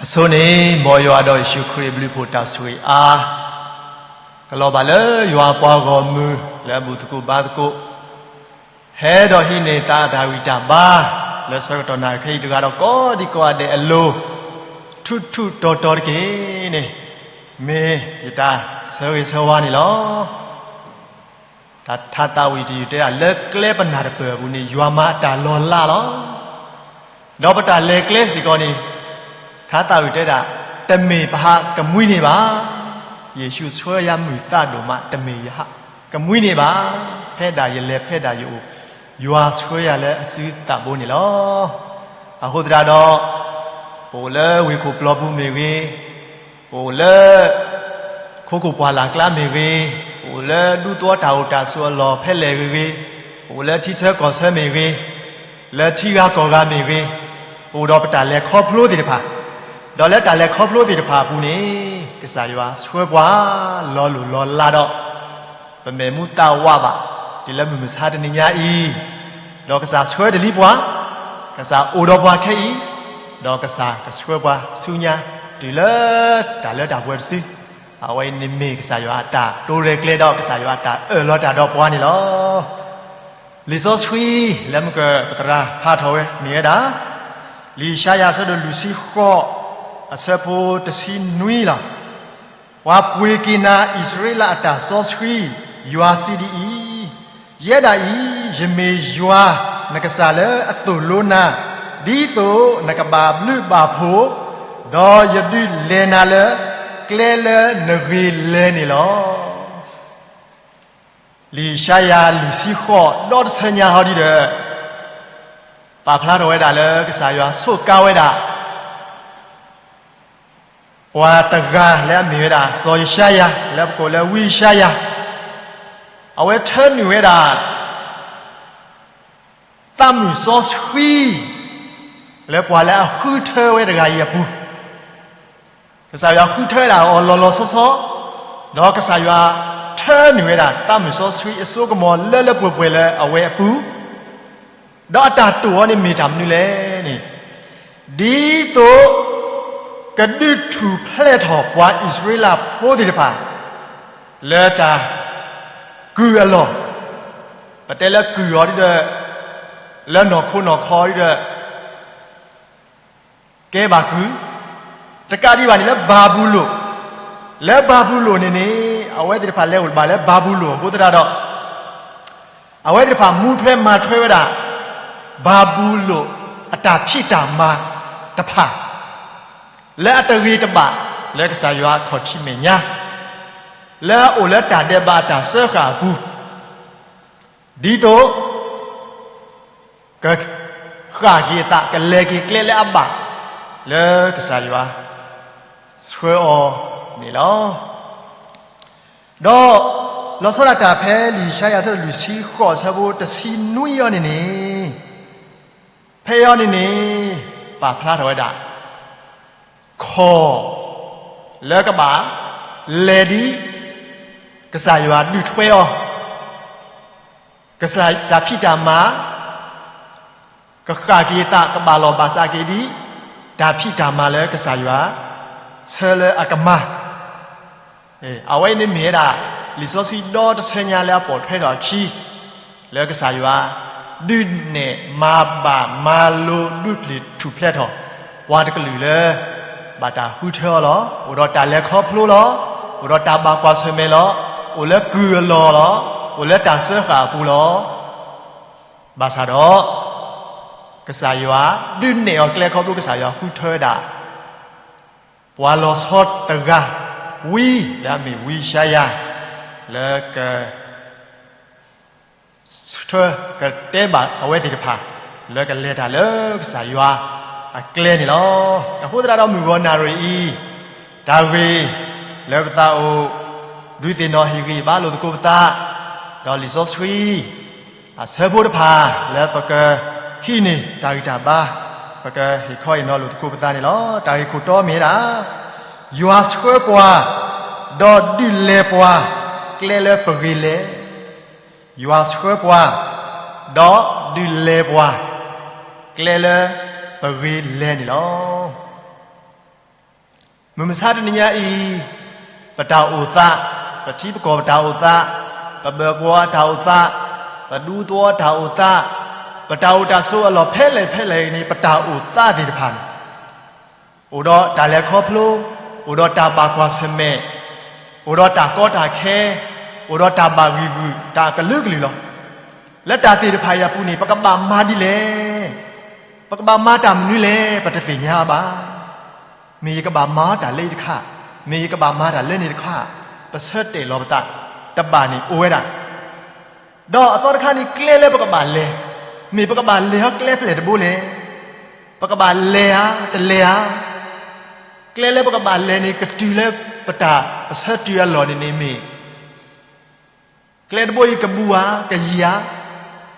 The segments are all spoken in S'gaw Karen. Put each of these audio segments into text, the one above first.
အဆိန့ၣ် မ်ယွၤဒီးယ့ၣ်ၡူးခရံာ်အဘျုးအဖှိၣ်တၢ်ဆိၣ်ဂ့ၤအါ ကလီၤဘၣ်လၢယွၤအပှၤဂီၢ်မုၢ်လၢအဘူၣ်သကိးဘါသကိး, ဟဲဒီးဟံးန့ၢ်သးအတၢ်ဂံၢ်တၢ်ဘါ လၢဆၢကတီၢ်နၣ်ရံၣ်ခဲအံၤတဂၤဒီးကိးဒံကိးဂၤဒဲးအလိၤ ထူးထူးတီၤတီၤတက့ၢ်န့ၣ် မ့ၢ်ယတၢ်ဆၢဂ့ၤဆၢဝါန့ၣ်လီၤ. တၢ်ထါသးဝံၣ်တယုၢ်တဲဒၣ် လၢကျဲပနၢ်တပၢၢ်အပူၤန့ၣ် ယွၤမၤအတၢ်လီၤလးလီၤ. ဒီးပတၢ်လဲၤကျဲစ့ၢ်ကီးန့ၣ် ထါသးဝံၣ်တဲဒၣ် တမ့ၢ်ပဟးကမှံန့ၢ်ဘၣ်. ယ့ၣ်ၡူးဆှၢယၤမုာ်သးဒိၣ်မး တမ့ၢ်ယဟးကမှံန့ၢ်ဘၣ်. ဖဲဒၣ်ယလဲၤဖဲဒၣ်ယအိၣ် ယွၤဆှၢယၤလၢအစုသးဘိန့ၣ်လီၤ. အဃိသတးဒီး ပအိၣ်လၢဝ့ၢ်ခိၣ်ပျီပူၤမ့ၢ်ဂ့ၤ, ပအိၣ်လၢ ခိခိၣ်ပှၢ်လၢ်ကျါမ့ၢ်ဂ့ၤ, ပအိၣ်လၢဒူသဝီတၢ်အိၣ်တၢ်ဆိးအလီၢ်ဖဲလဲၣ်ဂ့ၤဂ့ၤ, ပအိၣ်လၢထံဆၢကီၢ်ဆၢမ့ၢ်ဂ့ၤ, လၢထံဂၤကီၢ်ဂၤမ့ၢ်ဂ့ၤ, ပအိၣ်ဒီးပတၢ်လဲၤခီဖျိသ့ၣ်တဖၣ်, ဒီးလၢတၢ်လဲၤခီဖျိသ့ၣ်တဖၣ်အပူၤန့ၣ် ကစၢ်ယွၤဆှၢပှၤလီၤလိၢ်လီၤလးဒီး ပမဲာ်မူသးဝးဘၣ် တုၤလၢမုၢ်မဆါတနံၤညါအံၤ, ဒီးကစၢ်ဆှၢတလံပှၤ, ကစၢ်အိၣ်ဒီးပှၤခဲအံၤ, ဒီးကစၢ်ကဆှၢပှၤဆူညါ တုၤလၢတၢ်လၢတၢ်ပှဲၤတစု, အဝဲအံၤန့ၣ်မ့ၢ်ကစၢ်ယွၤအတၢ်တိၤရဲၣ်ကျဲၤဒီးကစၢ်ယွၤအတၢ်အၢၣ်လီၤတၢ်ဒီးပှၤန့ၣ်လီၤ. လံာ်စီဆှံ လၢမုၢ်ကပသရၣ်ဖးထီၣ်ဝဲမ့ၢ်ဝဲဒၣ် လံာ်ယၡါယၤအဆၢဒိၣ်လွံၢ်ဆံဃိး အဆၢဖိတဆံနွံလီၤ. ပှၤပှ့ၤက့ၤနၤအံၣ်စရ့လးအတၢ်စီဆှံ, ယွၤစံးဒ်အံၤ, ယဲဒၣ်အံၤ ယမ့ၢ်ယွၤ နကစၢ်လၢအသိၣ်လိနၤ, ဒ်သိးနကဘၣ်ဘျုးဘၣ်ဖှိၣ်, ဒီးယဒုးလဲၤနၤလၢကျဲလၢနဂ့ၤလဲၤန့ၣ်လီၤ. လံာ်ယၡါယၤလွံၢ်ဆံဃိး ဒီတဆၢညါဟီဒ်ဒီး ပာ်ဖျါထီၣ်ဝဲဒၣ်လၢကစၢ်ယွၤဆိးကါဝဲဒၣ် ပှၤတဂၤလၢအမ့ၢ်ဝဲဒၣ် စီၤယၡါယၤ လၢပကိးလၢဝံယၡါယၤ, အဝဲထၢနုာ်ဝဲဒၣ် သးမုာ်စီဆှံ လၢပှၤလၢအဃုထၢဝဲတဂၤအံၤအပူၤ, ကစၢ်ယွၤဃုထၢဝဲဒၣ်အီၤလီၤလီၤဆီဆီ, ဒီးကစၢ်ယွၤထၢနုာ်ဝဲဒၣ် သးမုာ်စီဆှံအစိကမီၤလၢလၢပှဲၤပှဲၤလၢအဝဲအပူၤ, ဒီးအတၢ်တိာ်အီၤန့ၣ်မ့ၢ်တၢ်မနုၤလဲၣ်န့ၣ်, ဒ်သိး ကဒုးထူၣ်ဖျဲးထီၣ်ပှၤအံၣ်စရ့လးဖိသ့ၣ်တဖၣ် လၢတၢ်ကုၢ်အလီၢ်, ပတဲလၢကုၢ်အီၤဒ်ဒီး လၢနီၢ်ခိနီၢ်ခီဒ်ဒီး ကဲဘၣ်ကုၢ်, တကးဒံးဘၣ်န့ၣ်လၢဘၤဘူလိၣ်, လၢဘၤဘူလိၣ်န့ၣ်န့ၣ် အဝဲသ့ၣ်တဖၣ်လဲၤအိၣ်ဘၣ်လၢဘၤဘူလိၣ်အဃိသတးဒီး အဝဲသ့ၣ်တဖၣ်မူထွဲမၤထွဲဝဲဒၣ် ဘၤဘူလိၣ်အတၢ်ဖံးတၢ်မၤတဖၣ် လၢအတဂ့ၤတဘၣ်လၢကစၢ်ယွၤအခီၣ်ထံးမဲာ်ညါ, လၢအအိၣ်လၢတၢ်ဒဲးဘးအတၢ်စၢဃာ်အပူၤ, ဒ်သိး ကဃၣ်က့ၤအသး ကလဲၤက့ၤကျဲလၢအဘၣ် လၢကစၢ်ယွၤဆှၢအီၤန့ၣ်လီၤ. ဒီးလီၤဆီဒၣ်တၢ်ဖဲလံာ်ယၡါယၤအဆၢဒိၣ်လွံၢ်ဆံဃိးအဆၢဖိတဆံနွံအံၤန့ၣ်န့ၣ်, ဖဲအံၤန့ၣ်န့ၣ် ပာ်ဖျါထီၣ်ဝဲဒၣ် ခီၣ် လၢကဘၣ်လဲၤဒ် ကစၢ်ယွၤဒုးထွဲအီၤ, ကစၢ်တၢ်ဖံးတၢ်မၤ ကဃၣ်က့ၤအသး ကဘၣ်လီၢ်ဘၣ်စးက့ၤဒ် တၢ်ဖံးတၢ်မၤလၢကစၢ်ယွၤ ဆၢလၢအကမၤ အဝဲအံၤန့ၣ်မ့ၢ်ဝဲဒၣ် လံာ်စီဆှံဒီတဆၢညါလၢအပိာ်ထွဲထီၣ်အခံ, လၢကစၢ်ယွၤ ဒုးနဲၣ်မၤဘၣ်မၤလိဒုးပျံၤထူၣ်ဖျဲးထီၣ် ပှၤတကလုာ်လၢ ဘၣ်တၢ်ဃုထၢအီၤလီၤ. အိၣ်ဒီးတၢ်လဲၤခီဖျိလီၤ. အိၣ်ဒီးတၢ်ဘၣ်ကွၢ်ဆၢၣ်မဲာ်လီၤ. အိၣ်လၢကုၢ်အလီၢ်လီၤ. အိၣ်လၢတၢ်စၢဃာ်အပူၤလီၤ. ဘၣ်ဆၣ်ဒီး ကစၢ်ယွၤ ဒုးနဲၣ်အီၤကျဲခီဖျိကစၢ်ယွၤဃုထၢဝဲဒၣ် ပှၤလီၤဆီတဂၤ ဝံ လၢအမ့ၢ်ဝံယၡါယၤ လၢက ဆၢကတဲဘၣ်အဝဲသ့ၣ်တဖၣ် လၢကလဲၤတၢ်လၢကစၢ်ယွၤအကျဲန့ၣ်လီၤ. အဃိသတးဒီးမုၢ်ဂီၤနၣ်ရံၣ်အံၤ တၢ်ဂ့ၢ်လၢပသးအိၣ် ဒုးသ့ၣ်နီၣ်ဟ့ၣ်ဂံၢ်ဘါလိာ်သကိးပသး ဒီးလံာ်စီဆှံ အဆၢဖိတဖၣ် လၢပကဟံးန့ၢ်တၢ်ဂံၢ်တၢ်ဘါ ပကဟ့ၣ်ခီဟ့ၣ်နီၤလိာ်သကိးပသးန့ၣ်လီၤ. တၢ်ဂ့ၢ်ခိၣ်တီမ့ၢ်ဝဲဒၣ် ယွၤဆှၢပှၤ ဒီးဒုးလဲၤပှၤ ကျဲလၢပဂ့ၤလဲၤ, ယွၤဆှၢပှၤ ဒီးဒုးလဲၤပှၤ ကျဲလၢပဂ့ၤလဲၤန့ၣ်လီၤ. မုၢ်မဆါတနံၤညါအံၤ, ပတၢ်အိၣ်သး, ပထံပကီၢ်ပတၢ်အိၣ်သး, ပဘၢၣ်ကွီၢ်တၢ်အိၣ်သး, ပဒူသဝီတၢ်အိၣ်သး, ပတၢ်အိၣ်တၢ်ဆိးအလီၢ်ဖဲလဲၣ်ဖဲလဲၣ်န့ၣ် ပတၢ်အိၣ်သးသ့ၣ်တဖၣ်န့ၣ် အိၣ်ဒီးတၢ်လဲၤခီဖျိ, အိၣ်ဒီးတၢ်ဘၣ်ကွၢ်ဆၢၣ်မဲာ်, အိၣ်ဒီးတၢ်ကီတၢ်ခဲ, အိၣ်ဒီးတၢ်ဘၣ်ဂံာ်ဂူာ်တၢ်အကလုာ်ကလုာ်လီၤ. လၢတၢ်သ့ၣ်တဖၣ်အံၤအပူၤန့ၣ် ပကဘၣ်မၤဒ်လဲၣ်, ပကဘၣ်မၤတၢ်မနုၤလဲၣ် ပတသ့ၣ်ညါဘၣ်. မ့ၢ်ယကဘၣ်မၤတၢ်လၢအံၤတခါ, မ့ၢ်ယကဘၣ်မၤတၢ်လၢန့ၣ်တခါ, ပဆၢတဲာ်လီၤပသးတဘၣ်န့ၣ်အိၣ်ဝဲဒၣ် ဒီးအသီတခါန့ၣ် ကျဲလၢပကဘၣ်လဲၤ, မ့ၢ်ပကဘၣ်လဲၤဟီကျဲဖဲလဲၣ်တဘိလဲၣ်, ပကဘၣ်လဲၤဧါ, တလဲၤဧါ. ကျဲလၢပကဘၣ်လဲၤန့ၣ် ကတုၤလၢပတၢ်ပဆၢတုၤအလီၢ်န့ၣ်န့ၣ်မ့ၢ်, ကျဲတဘိအံၤကဘူးဧါ, ကယံာ်ဧါ,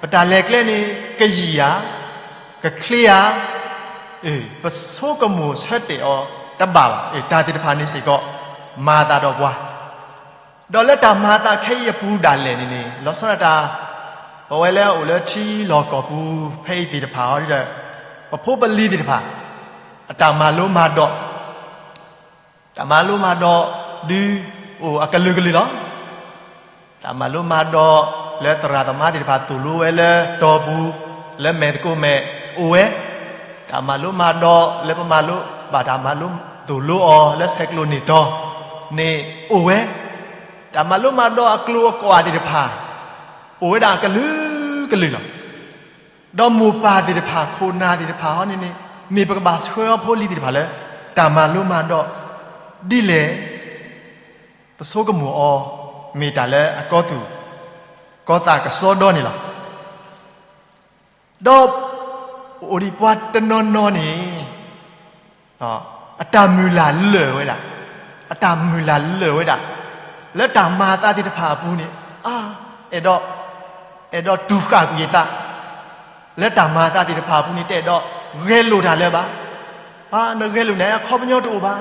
ပတၢ်လဲၤကျဲန့ၣ် ကယံာ်ဧါ, ကချ့ဧါ, ပဆိကမိၣ်ဆၢတဲာ်အီၤတဘၣ်ဘၣ်. တၢ်သ့ၣ်တဖၣ်န့ၣ်စ့ၢ်ကီး မၤအသးဒီးပှၤ ဒီးလၢတၢ်မၤအသးခဲအံၤအပူၤဒၣ်လဲာ်န့ၣ်န့ၣ် လီၤဆီဒၣ်တၢ် ပဝဲလၢအအိၣ်လၢထံလီၢ်ကီၢ်ပူၤဖဲအံၤသ့ၣ်တဖၣ်အီၤဒီး ပဖိပလံၤသ့ၣ်တဖၣ် အတၢ်မၤလိမၤဒိး, တၢ်မၤလိမၤဒိးဒုးအိၣ်အကလုာ်ကလုာ်လီၤ. တၢ်မၤလိမၤဒိးလၢသရၣ်သမါသ့ၣ်တဖၣ်သိၣ်လိဝဲလၢတီၢ်ပူၤ, လၢမဲာ်သကိးမဲာ်အိၣ်ဝဲ, တၢ်မၤလိမၤဒိးလၢပမၤလိဘၣ်တၢ်မၤလိသိၣ်လိအီၤလၢဆဲးကျိးန့ၢ်တီၤန့ၣ်အိၣ်ဝဲ, တၢ်မၤလိမၤဒိးအကျိၤအကွာ်သ့ၣ်တဖၣ် အိၣ်ဝဲဒၣ်အကလုာ်ကလုာ်လီၤ. ဒီးမိၢ်ပၢ်သ့ၣ်တဖၣ် ခိၣ်နၢ်သ့ၣ်တဖၣ်ဟီန့ၣ်န့ၣ် မ့ၢ်ပကဘၣ်ဆှၢအီၤဖိလံၤသ့ၣ်တဖၣ်လၢ တၢ်မၤလိမၤဒိးဒ်လဲၣ်, ပဆိကမိၣ်အီၤ မ့ၢ်တၢ်လၢအကီသူၣ်ကီသးကစီဒီန့ၣ်လီၤ. ဒီးအိၣ်ဒံးပှၤတနီၤနီၤန့ၣ် အတၢ်မုၢ်လၢ်လၢာ်ဝဲဒၣ်, အတၢ်မုၢ်လၢ်လၢာ်ဝဲဒၣ်, လၢတၢ်မၤအသးသ့ၣ်တဖၣ်အပူၤန့ၣ် အါ, အဲၣ်ဒိး, အဲၣ်ဒိးတူၢ်ဃာ်ကွံာ်အသး, လၢတၢ်မၤအသးသ့ၣ်တဖၣ်အပူၤန့ၣ် တအဲၣ်ဒိးဂဲၤလိာ်တၢ်လၢၤဘၣ်, အါ, နဂဲၤလိာ်န့ၣ် အခီပညီတအိၣ်ဘၣ်.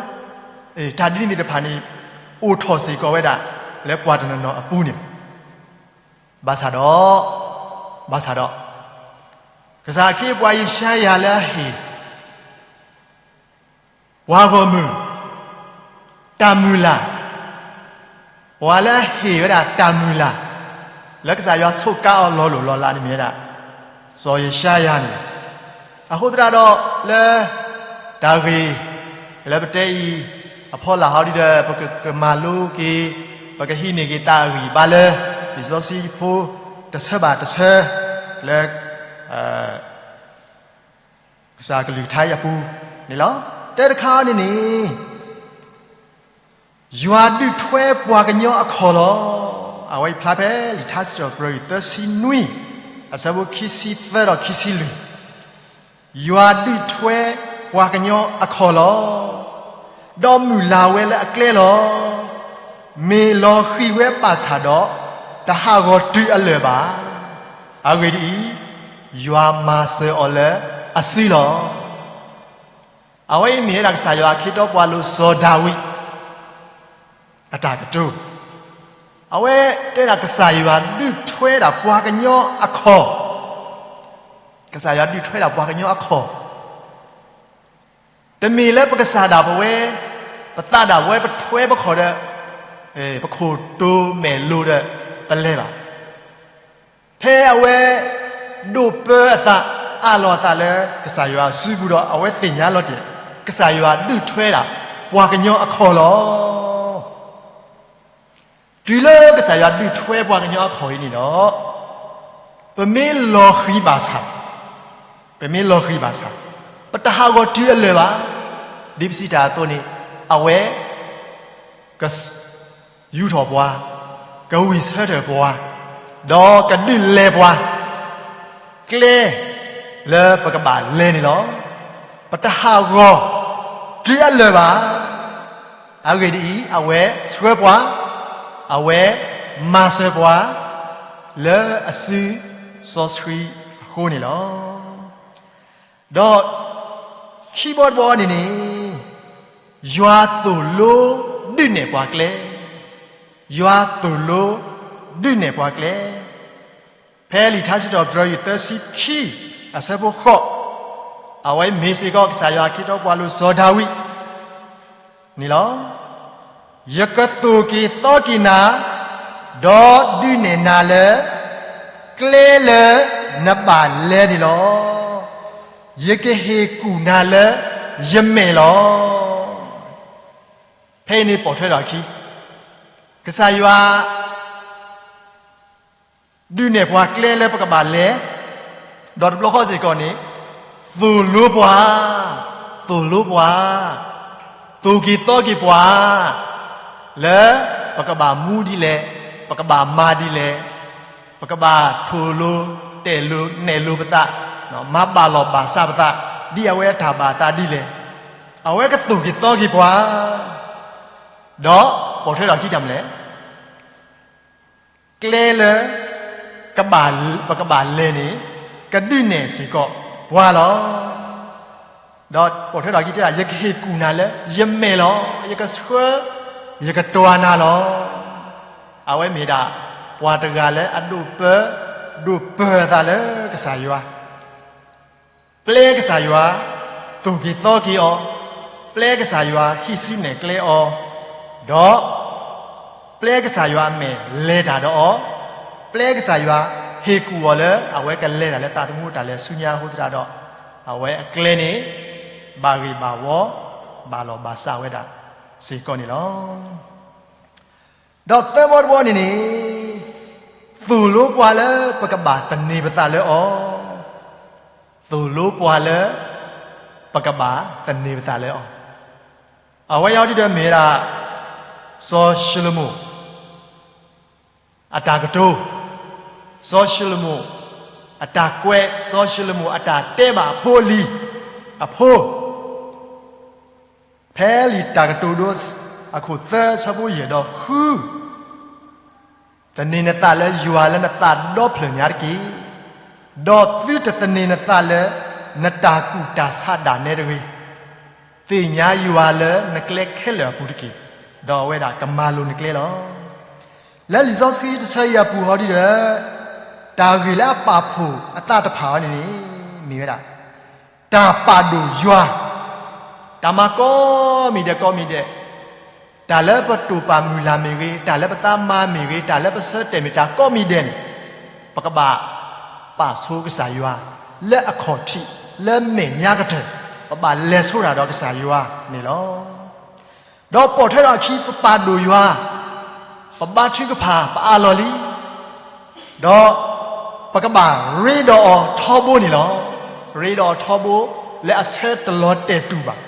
တၢ်ဒ်န့ၣ်သ့ၣ်တဖၣ်န့ၣ် အိၣ်ထီၣ်စ့ၢ်ကီးဝဲဒၣ်လၢပှၤတနီၤနီၤအပူၤန့ၣ် ဘၣ်ဆၣ်ဒီး, ဘၣ်ဆၣ်ဒီး, ကစၢ်ခ့ပှၤယၡါယၤလၢအဟ့ၣ် ပှၤဂီၢ်မုၢ်, တၢ်မုၢ်လၢ်, ပှၤလၢအဟ့ၣ်ဝဲဒၣ်တၢ်မုၢ်လၢ်, လၢကစၢ်ယွၤစူးကါအီၤလီၤလိၢ်လီၤလးန့ၣ်မ့ၢ်ဝဲဒၣ် စီၤယၡါယၤန့ၣ်လီၤ. အဃိသတးဒီးလၢ တၢ်ဂ့ၢ် လၢပတဲအံၤ အဖီလာ်ဟီဒ်ဒီး ပကကမၤလိက့ၤ, ပကဟံးန့ၢ်က့ၤတၢ်အဂံၢ်အဘါလၢ လံာ်စီဆှံဖိတဆၢဘၣ်တဆၢ လၢ ကစၢ်ကလုၢ်ကထါအံၤအပူၤန့ၣ်လီၤ. တၢ်တခါန့ၣ်န့ၣ် ယွၤဒုးထွဲပှၤကညီအခီၣ်လီၤ. အဝဲအံၤဖျါဖဲလံာ်ထါစံးထီၣ်ပတြၢၤအံၤ သၢဆံနွံ, အဆၢဖိခံဆံသၢဒီးခံဆံလွံၢ်, ယွၤဒုးထွဲပှၤကညီအခီၣ်လီၤ. ဒီးမုၢ်လၢ်ဝဲလၢအကျဲလီၤ. မ့ၢ်လီၤဃံၤဝဲဘၣ်ဆၣ်ဒီး တဟးဂီၤတုၤအလၢာ်ဘၣ်. အဂ့ၢ်ဒ်အံၤ, ယွၤမၤစၢၤအီၤလၢအစုလီၤ. အဝဲအံၤမ့ၢ်ဝဲဒၣ်ကစၢ်ယွၤအခ့တီပှၤလိၤစီၤဒၤဝံး အတၢ်ကတိၤ, အဝဲတဲဒၣ်ကစၢ်ယွၤဒုးထွဲဒၣ်ပှၤကညီအခီၣ်, ကစၢ်ယွၤဒုးထွဲဒၣ်ပှၤကညီအခီၣ်, တမ့ၢ်လၢပကစၢ်ဒၣ်ပဝဲ, ပသးဒၣ်ပဝဲ ပထွဲပခီၣ်ဒီး ပခိၣ်တိၤမဲာ်လိၤဒီးပလဲၤဘၣ်. ဖဲအဝဲဒိးပၢအသး အးလီၤအသးလၢကစၢ်ယွၤစုပူၤဒီး အဝဲသ့ၣ်ညါလီၤတံၢ် ကစၢ်ယွၤဒုးထွဲဒၣ်ပှၤကညီအခီၣ်လီၤ. တုၤလၢကစၢ်ယွၤဒုးထွဲပှၤကညီအခီၣ်အံၤန့ၣ်ဒီး ပမ့ၢ်လီၤဃံၤဘၣ်ဆၣ်, ပမ့ၢ်လီၤဃံၤဘၣ်ဆၣ်, ပတဟးဂီၤတုၤအလၢာ်ဘၣ်. ဒ်ပစံးတၢ်အသိးန့ၣ် အဝဲ က ယူာ်ထီၣ်ပှၤ, ကဝံၢ်ဆၢထၢၣ်ပှၤ, ဒီးကဒုးလဲၤပှၤ ကျဲလၢပကဘၣ်လဲၤန့ၣ်လီၤ. ပတဟးဂီၤတုၤအလၢာ်ဘၣ်. အဂ့ၢ်ဒ်အံၤ, အဝဲဆှၢပှၤ, အဝဲမၤစၢၤပှၤ လၢအစုစီဆှံအဃိန့ၣ်လီၤ. ဒီးခံဘီတဘီန့ၣ်န့ၣ်, ယွၤသိၣ်လိဒုးနဲၣ်ပှၤကျဲ, ယွၤသိၣ်လိဒုးနဲၣ်ပှၤကျဲ. ဖဲလံာ်ထါစံးထီၣ်ပတြၢၤအံၤ သၢဆံခံ အဆၢဖိဃိး, အဝဲမ့ၢ်စ့ၢ်ကီးကစၢ်ယွၤအခ့တီပှၤလိၤစီၤဒၤဝံး န့ၣ်လီၤ. ယကသိၣ်က့ၤသီက့ၤနၤ, ဒီးဒုးနဲၣ်နၤလၢ ကျဲလၢနဘၣ်လဲန့ၣ်လီၤ. ယကဟ့ၣ်ကူၣ်နၤလၢယမဲာ်လီၤ. ဖဲအံၤန့ၣ်ပိာ်ထွဲထီၣ်အခံ, ကစၢ်ယွၤ ဒုးနဲၣ်ပှၤကျဲလၢပကဘၣ်လဲ, ဒီးတဘျီဃီစ့ၢ်ကီးန့ၣ် သိၣ်လိပှၤ, သိၣ်လိပှၤ, သိၣ်က့ၤသီက့ၤပှၤ လၢပကဘၣ်မူဒ်လဲၣ်, ပကဘၣ်မၤဒ်လဲၣ်, ပကဘၣ်ထိၣ်လိၤတဲာ်လိၤနဲၣ်လိၤပသး, မၤဘၣ်လီၢ်ဘၣ်စးပသး ဒ်အဝဲအတၢ်ဘၣ်အသးဒ်လဲၣ်, အဝဲကသိၣ်က့ၤသီက့ၤပှၤ, ဒီးပိာ်ထွဲထီၣ်အခံတၢ်မနုၤလဲၣ်. ကျဲလၢ ကဘၣ်, ပကဘၣ်လဲၤန့ၣ် ကဒုးနဲၣ်စ့ၢ်ကီးပှၤလီၤ. ဒီးပိာ်ထွဲထီၣ်ခံတဲဒၣ် ယကဟ့ၣ်ကူၣ်နၤလၢယမဲာ်လီၤ. ယကဆှၢ, ယကတွၤနၤလီၤ. အဝဲမ့ၢ်ဒၣ် ပှၤတဂၤလၢအဒိၣ်ပၢ, ဒိၣ်ပၢၤအသးလၢကစၢ်ယွၤ ပျဲကစၢ်ယွၤ သိၣ်က့ၤသီက့ၤအီၤ, ပျဲကစၢ်ယွၤဟံးစုနဲၣ်ကျဲအီၤ, ဒီး ပျဲကစၢ်ယွၤအမဲာ်လဲၤတၢ်ဒီးအီၤ, ပျဲကစၢ်ယွၤဟ့ၣ်ကူၣ်အီၤလၢအဝဲကလဲၤတၢ်လၢသးသမူတၢ်လဲၤဆူညါအဃိသတးဒီး အဝဲအကျဲန့ၣ် ဘၣ်ဂ့ၢ်ဘၣ်ဝီ ဘၣ်လီၢ်ဘၣ်စးဝဲဒၣ်စ့ၢ်ကီးန့ၣ်လီၤ. ဒီးသၢဘီတဘီန့ၣ်န့ၣ် သိၣ်လိပှၤလၢပကဘၣ်သန့ၤပသးလၢအီၤ, သိၣ်လိပှၤလၢ ပကဘၣ်သန့ၤပသးလၢအီၤ, အဝဲအံၤဒ်ဒီးမ့ၢ်ဝဲဒၣ် စီၤၡလိၤမိၣ် အတၢ်ကတိၤ, စီၤၡလိၤမိၣ် အတၢ်ကွဲး, စီၤၡလိၤမိၣ်အတၢ်တဲဘၣ်အဖိအလံၤ, အဖိ ဖဲလံာ်တၢ်ကတိၤဒိ အခိၣ်သၢဆၢဖိယဲၢ်ဒီးဃု, သန့ၤနသးလၢယွၤလၢနသးဒီဖျၢၣ်ညါတက့ၢ်. ဒီးသုတသန့ၤနသးလၢ နတၢ်ကူၣ်တၢ်ဆးဒၣ်နဲတဂ့ၤ. သ့ၣ်ညါယွၤလၢနကျဲခဲလၢာ်အပူၤတက့ၢ်, ဒီးအဝဲဒၣ်ကမၤလိၤနကျဲလီၤ. လၢလံာ်စီဆှံတဆၢအံၤအပူၤဟီဒ်ဒီး တၢ်ဂ့ၢ်လၢအပာ်ဖှိၣ်အသးတဖၣ်အံၤန့ၣ်န့ၣ် မ့ၢ်ဝဲဒၣ် တၢ်ပာ်ဒိၣ်ယွၤ, တၢ်မၤကိးမံၤဒဲးကိးမံၤဒဲး, တၢ်လၢပတိာ်ပာ်မုၢ်လၢ်မ့ၢ်ဂ့ၤ, တၢ်လၢပသးမၤမ့ၢ်ဂ့ၤ, တၢ်လၢပဆၢတဲာ်မ့ၢ်တၢ်ကိးမံၤဒဲးန့ၣ်, ပကဘၣ်ပာ်ဆိကစၢ်ယွၤ လၢအခီၣ်ထံး လၢမဲာ်ညါကတၢၢ်, ပဘၣ်လဲၤဆိတၢ်ဒီးကစၢ်ယွၤန့ၣ်လီၤ. ဒီးပိာ်ထွဲဒီးအခံ ပပာ်ဒိၣ်ယွၤ, ပဘါထုကဖၣ် ပအးလီၢ်လံ, ဒီးပကဘၣ်ရ့ဒီးအီၤထီဘိန့ၣ်လီၤ. ရ့ဒီးအီၤထီဘိ လၢအဆၢတလီၤတဲာ်တူာ်ဘၣ်.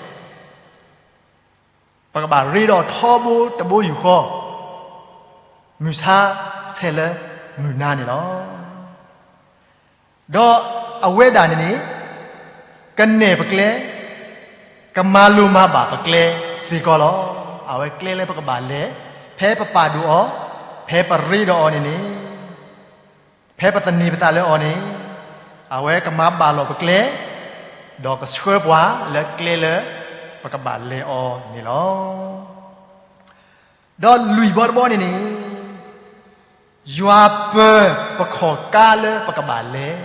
ပကဘၣ်ရ့ဒီးအီၤထီဘိတဘိယူၢ်ဃီ, မုၢ်ဆါဆဲးလၢမုၢ်နၤန့ၣ်လီၤ. ဒီးအဝဲဒၣ်န့ၣ်န့ၣ် ကနဲၣ်ပကျဲ, ကမၤလိၤမၤဘၣ်ပကျဲစ့ၢ်ကီးလီၤ. အဝဲကျဲလၢပကဘၣ်လဲၤ, ဖဲပပာ်ဒိၣ်အီၤ, ဖဲပရ့ဒီးအီၤန့ၣ်န့ၣ်, ဖဲပသန့ၤပသးလၢအီၤန့ၣ်, အဝဲကမၤဘၣ်လီၤပကျဲ, ဒီးကဆှၢပှၤလၢကျဲလၢ ပကဘၣ်လဲၤအီၤန့ၣ်လီၤ. ဒီးလွံၢ်ဘီတဘီန့ၣ်န့ၣ်, ယွၤပၢၤပခီၣ်ကါလၢပကဘၣ်လဲၤ,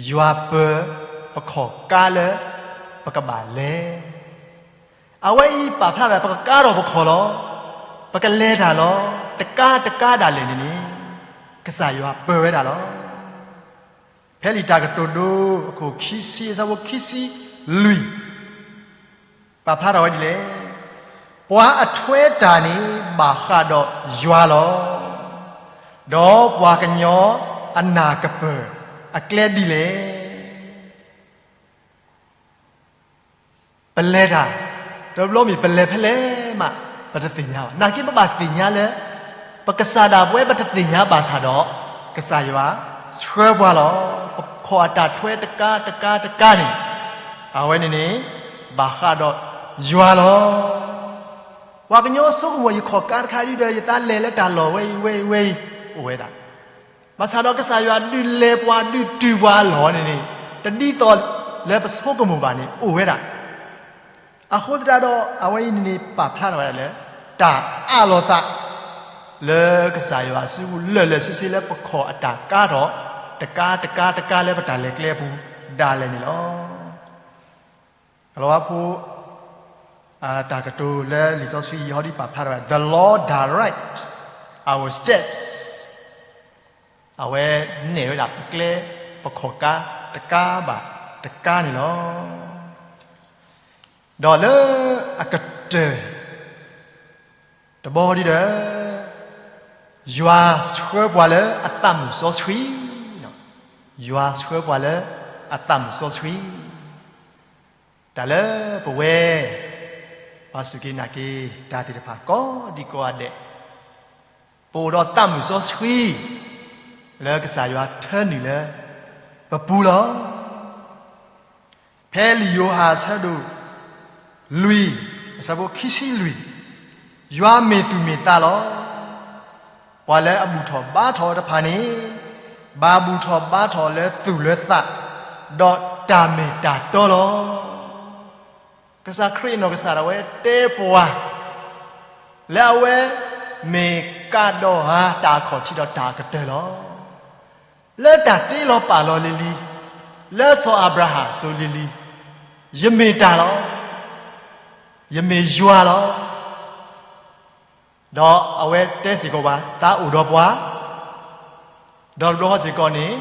ယွၤပၢၤပခီၣ်ကါလၢပကဘၣ်လဲၤ. အဝဲအံၤပာ်ဖျါထီၣ် ပကကါထီၣ်ပခီၣ်လီၤ, ပကလဲၤတၢ်လီၤ, တကါတကါဒၣ်လဲာ်န့ၣ်န့ၣ်, ကစၢ်ယွၤပၢၤဝဲဒၣ်လီၤ. ဖဲလံာ်တၢ်ကတိၤဒိ အခိၣ်ခံဆံ အဆၢဖိခံဆံလွံၢ် ပာ်ဖျါထီၣ်ဝဲဒ်လဲၣ်. ပှၤအထွဲတၢ်န့ၣ်ဘၣ်ဃးဒီးယွၤလီၤ. ဒီးပှၤကညီအနၢ်ကပၢၢ်အကျဲဒ်လဲၣ်. ပလဲၤတၢ်, တဘျီမ့ၢ်ပလဲၤဖဲလဲၣ်မး ပတသ့ၣ်ညါဘၣ်. နာ်က့ပဘၣ်သ့ၣ်ညါလၢ ပကစၢ်ဒၣ်ပဝဲပတသ့ၣ်ညါဘၣ်ဆၣ်ဒီး ကစၢ်ယွၤဆှၢပှၤလီၤ. ပခီၣ်အတၢ်ထွဲတကါတကါတကါန့ၣ် အဝဲန့ၣ်န့ၣ် ဘၣ်ဃးဒီးယွၤလီၤ. ပှၤကညီဆိကမိၣ် ယခီၣ်ကါတခါဒ်ဒီး ယသးလဲၤလၢတၢ်လီၢ်ဝဲအံၤဝဲအံၤဝဲအံၤ အိၣ်ဝဲဒၣ်. ဘၣ်ဆၣ်ဒီးကစၢ်ယွၤဒုးလဲၤပှၤဒုးတုၤပှၤအလီၢ်န့ၣ်န့ၣ် တဒ်သိးလၢပဆိကမိၣ်ဘၣ်န့ၣ် အိၣ်ဝဲဒၣ်. အဃိသတးဒီး အဝဲအံၤန့ၣ်န့ၣ် ပာ်ဖျါထီၣ်ဝဲဒၣ်လၢ တၢ်အးလီၤသး လၢကစၢ်ယွၤစုပူၤလၢာ်လၢာ်ဆ့ဆ့လၢပခီၣ်အတၢ်ကါထီၣ် တကါတကါတကါလၢပတၢ်လဲၤကျဲအပူၤဒၣ်လဲာ်န့ၣ်လီၤ. ကလၤဝါဖိ တၢ်ကတိၤလၢလံာ်စီဆှံအံၤ ယဟဲဒုးပာ်ဖျါထီၣ်ဝဲ the Lord direct our steps. အဝဲနဲၣ်ဝဲဒၣ်ပကျဲ ပခီၣ်ကါတကါဘၣ်တကါန့ၣ်လီၤ. ဒီးလၢအကတၢၢ်တဘီဒ်ဒီး ယွၤဆှၢပှၤလၢအသးမုာ်စီဆှံ, ယွၤဆှၢပှၤလၢအသးမုာ်စီဆှံ, တၢ်လၢပဝဲ ပှၤစူၢ်က့ၤနာ်က့ၤတၢ်သ့ၣ်တဖၣ်ကိးဒံကိးဂၤဒဲး, ပအိၣ်ဒီးသးမုာ်စီဆှံ လၢကစၢ်ယွၤထၢနုာ်လၢပပူၤလီၤ. ဖဲလံာ်ယိၤဟၣ်အဆၢဒိၣ်လွံၢ် အဆၢဖိခံဆံလွံၢ်, ယွၤမ့ၢ်သူၣ်မ့ၢ်သးလီၤ. ပှၤလၢအဘူၣ်ထီၣ်ဘါထီၣ်အီၤတဖၣ်န့ၣ် ဘၣ်ဘူၣ်ထီၣ်ဘါထီၣ်လၢသူၣ်လၢသး ဒီးတၢ်မ့ၢ်တၢ်တီလီၤ. ကစၢ်ခရံာ်အနီၢ်ကစၢ်ဒၣ်ဝဲတဲပှၤ လၢအဝဲမ့ၢ်ကဒီးဧါ တၢ်အခီၣ်ထံးဒီးတၢ်အကတၢၢ်လီၤ. လၢတၢ်တ့လီၤပာ်လီၤလံၤလံၤ လၢစီၤအၤဘြၤဟၣ်အစိၤလံၤလံၤ, ယမ့ၢ်တၢ်လီၤ. ယမ့ၢ်ယွၤလီၤ. ဒီးအဝဲတဲစ့ၢ်ကီးပှၤ သးအိၣ်ဒီးပှၤ, ဒီးတဘျီဃီစ့ၢ်ကီးန့ၣ်,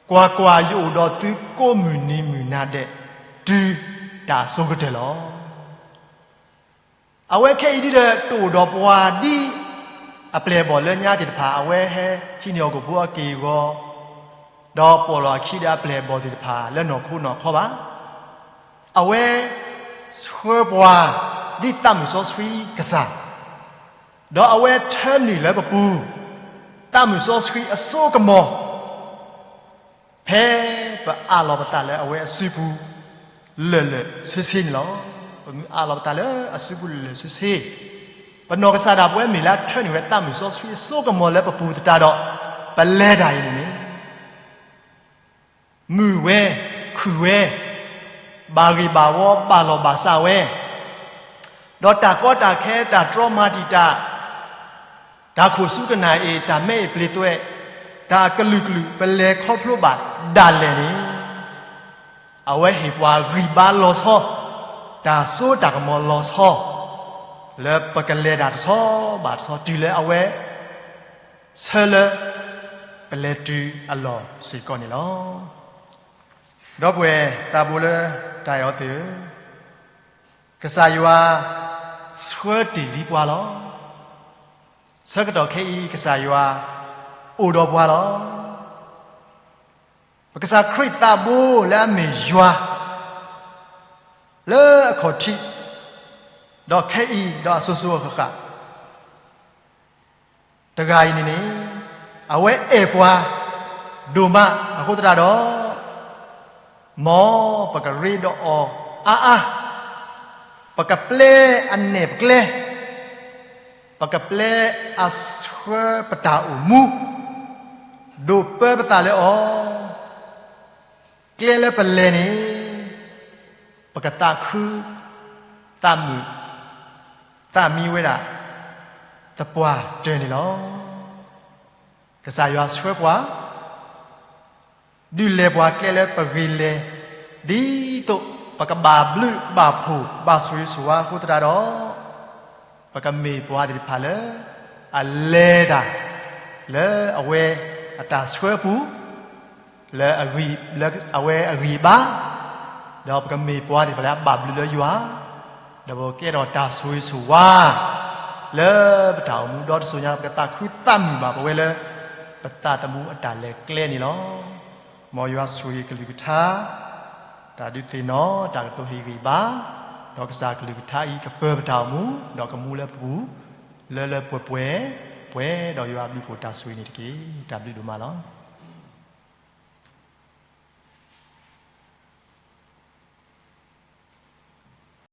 ကွၢ်ကွၢ်, ယအိၣ်ဒီးသုကိးမုၢ်နံၤမုၢ်နၤဒဲး တုၤတၢ်အစိၤကတၢၢ်လီၤ. အဝဲခဲအံၤဒ်ဒီး တအိၣ်ဒီးပှၤဒ်အပျဲၢ်အဘီၣ်လၢညါသ့ၣ်တဖၣ် အဝဲဟဲဟံးန့ၢ်ဟီၣ်ခိၣ်ဖိအက့ၢ်အဂီၤ, ဒီးပိာ်လီၤအခံဒီးအပျဲၢ်အဘီၣ်သ့ၣ်တဖၣ်လၢနီၢ်ခိနီၢ်ခီဘၣ်. အဝဲဆှၢပှၤဒ်သးမုာ်စီဆှံကစၢ်, ဒီးအဝဲထၢနုာ်လၢပပူၤ သးမုာ်စီဆှံအစိကမီၤ ဖဲပအးလီၤပသးလၢအဝဲအစုပူၤ လၢာ်လၢာ်ဆ့ဆ့န့ၣ်လီၤ. ပမ့ၢ်အးလီၤပသးလၢအစုပူၤလၢာ်လၢာ်ဆ့ဆ့, ပနီၢ်ကစၢ်ဒၣ်ပဝဲမ့ၢ်လၢအထၢနုာ်ဝဲသးမုာ်စီဆှံအစိကမီၤလၢပပူၤသတးဒီး ပလဲၤတၢ်အံၤန့ၣ်န့ၣ် မုာ်ဝဲ, ခုၣ်ဝဲ, ဘၣ်ဂ့ၢ်ဘၣ်ဝီ, ဘၣ်လီၢ်ဘၣ်စးဝဲ, ဒီးတၢ်ကီတၢ်ခဲ, တၢ်တြီမၤတံာ်တာ်, တၢ်ခိၣ်ဆူကနၣ်အ့ၣ်, တၢ်မဲအ့ၣ်ပျ့ၤသွဲး, တၢ်အကလုာ်ကလုာ် ပလဲၤခီဖျိဘၣ်ဒၣ်လဲာ်န့ၣ်, အဝဲဟ့ၣ်ပှၤဂံၢ်ဘါလီၤဆီ, တၢ်စိတၢ်ကမီၤလီၤဆီ, လၢပကလဲၤတၢ်တဆီဘၣ်တဆီ တုၤလၢအဝဲ ဆၢလၢပလဲၤတုၤအလီၢ်စ့ၢ်ကီးန့ၣ်လီၤ. ဒီပုၢ်ဝဲၢ်သးဘိလၢတၢ်အဲၣ်အီၤသ့ၣ်ဧၢ, ကစၢ်ယွၤဆှၢတ့ၢ်လံပှၤလီၤ. ဆၢကတီၢ်ခဲအံၤ ကစၢ်ယွၤအိၣ်ဒီးပှၤလီၤ. ပကစၢ်ခရံာ်သးဘိလၢအမ့ၢ်ယွၤ လၢအခီၣ်ထံး, ဒီးခဲအံၤ, ဒီးအစိၤစိၤအဃၣ်ဃၣ် တဂၤအံၤန့ၣ်န့ၣ်, အဝဲအဲၣ်ပှၤဒိၣ်မးအဃိသတးဒီး, မ်ပကရ့ဒီးအီၤအါအါ, ပကပျဲအနဲၣ်ပကျဲ, ပကပျဲအဆှၢပတၢ်အိၣ်မူ, ဒိးပၢပသးလၢအီၤ, ကျဲလၢပလဲၤန့ၣ် ပကသးခု သးမုာ် သးမံဝဲဒၣ် သပှၢ်တၢၢ်န့ၣ်လီၤ. ကစၢ်ယွၤဆှၢပှၤ ဒုးလဲၤပှၤကျဲလၢပဂ့ၤလဲၤ, ဒ်သိးပကဘၣ်ဘျုးဘၣ်ဖှိၣ်ဘၣ်ဆိၣ်ဂ့ၤဆိၣ်ဝါအဃိသတးဒီး, ပကမ့ၢ်ပှၤသ့ၣ်တဖၣ်လၢ အလဲၤတၢ် လၢအဝဲအတၢ်ဆှၢအပူၤ လၢအဝဲအဂံၢ်အဘါ, ဒီးပကမ့ၢ်ပှၤသ့ၣ်တဖၣ်လၢအဘၣ်ဘျုးလၢယွၤ, ဒီးပကကဲထီၣ်တၢ်ဆိၣ်ဂ့ၤဆိၣ်ဝါ လၢပတၢ်အိၣ်မူဒီတစိၤညါ ပကသးခုသးမုာ်ဘၣ်ပဝဲလၢ ပသးသမူအတၢ်လဲၤကျဲန့ၣ်လီၤ. မ်ယွၤဆိၣ်ဂ့ၤကလုၢ်ကထါ တၢ်ဒုးသ့ၣ်နီၣ် တၢ်ကတိၤဟ့ၣ်ဂံၢ်ဘါ, ဒီးကစၢ်ကလုၢ်ကထါအံၤကပၢၤပတၢ်အိၣ်မူ ဒီးကမူလၢပပူၤ လၢလၢပှဲၤပှဲၤ ပှဲၤဒီးယွၤအဘျုးအဖှိၣ်တၢ်ဆိၣ်ဂ့ၤန့ၣ်တက့ၢ်. တၢ်ဘျုးဒိၣ်မးလီၤ.